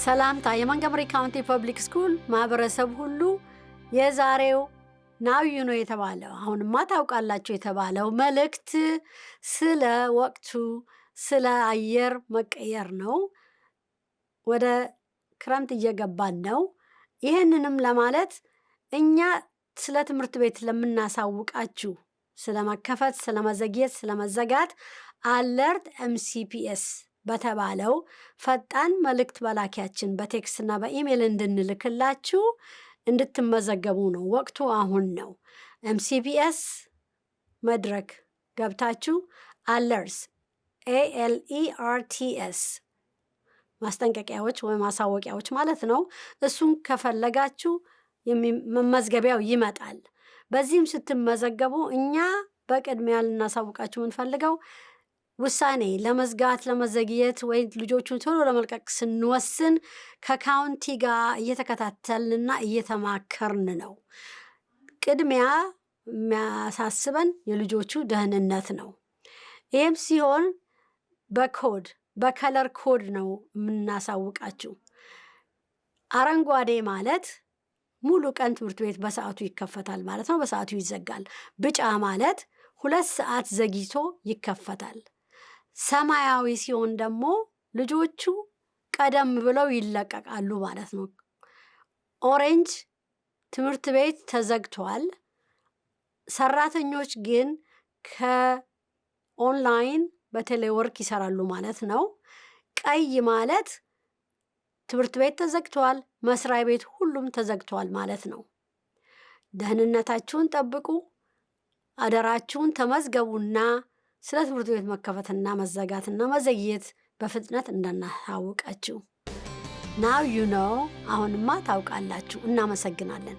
ሰላምታ የ Montgomery County Public School ማህበረሰብ ሁሉ፣ የዛሬው now you know የተባለው፣ አሁንማ ታውቃላችሁ የተባለው መልእክት ስለ ወቅቱ፣ ስለ አየር መቀየር ነው። ወደ ክረምት እየገባን ነው። ይህንንም ለማለት እኛ ስለ ትምህርት ቤት ለምናሳውቃችሁ ስለ መከፈት፣ ስለ መዘግየት፣ ስለ መዘጋት Alert MCPS በተባለው ፈጣን መልእክት መላኪያችን በ text ና በኢሜይል እንድንልክላችሁ እንድትመዘገቡ ነው። ወቅቱ አሁን ነው። MCPS መድረክ ገብታችሁ alerts፣ alerts፣ ማስጠንቀቂያዎች ወይም ማሳወቂያዎች ማለት ነው። እሱን ከፈለጋችሁ መመዝገቢያው ይመጣል። በዚህም ስትመዘገቡ እኛ በቅድሚያ ልናሳውቃችሁ የምንፈልገው ውሳኔ ለመዝጋት፣ ለመዘግየት ወይ ልጆቹን ቶሎ ለመልቀቅ ስንወስን ከ county ጋር እየተከታተልንና እየተማከርን ነው። ቅድሚያ የሚያሳስበን የልጆቹ ደህንነት ነው። ይህም ሲሆን በ code፣ በ color code ነው የምናሳውቃችሁ። አረንጓዴ ማለት ሙሉ ቀን ትምህርት ቤት በሰዓቱ ይከፈታል ማለት ነው፣ በሰዓቱ ይዘጋል። ቢጫ ማለት 2 ሰዓት ዘግይቶ ይከፈታል። ሰማያዊ ሲሆን ደግሞ ልጆቹ ቀደም ብለው ይለቀቃሉ ማለት ነው። Orange ትምህርት ቤት ተዘግቷል። ሰራተኞች ግን ከ online በ telework ይሰራሉ ማለት ነው። ቀይ ማለት ትምህርት ቤት ተዘግቷል፣ መስሪያ ቤት ሁሉም ተዘግቷል ማለት ነው። ደህንነታችሁን ጠብቁ፣ አደራችሁን ተመዝገቡና ስለ ትምህርት ቤት መከፈትና መዘጋትና መዘግየት በፍጥነት እንድናሳውቃችሁ። Now you know፣ አሁንማ ታውቃላችሁ። እናመሰግናለን።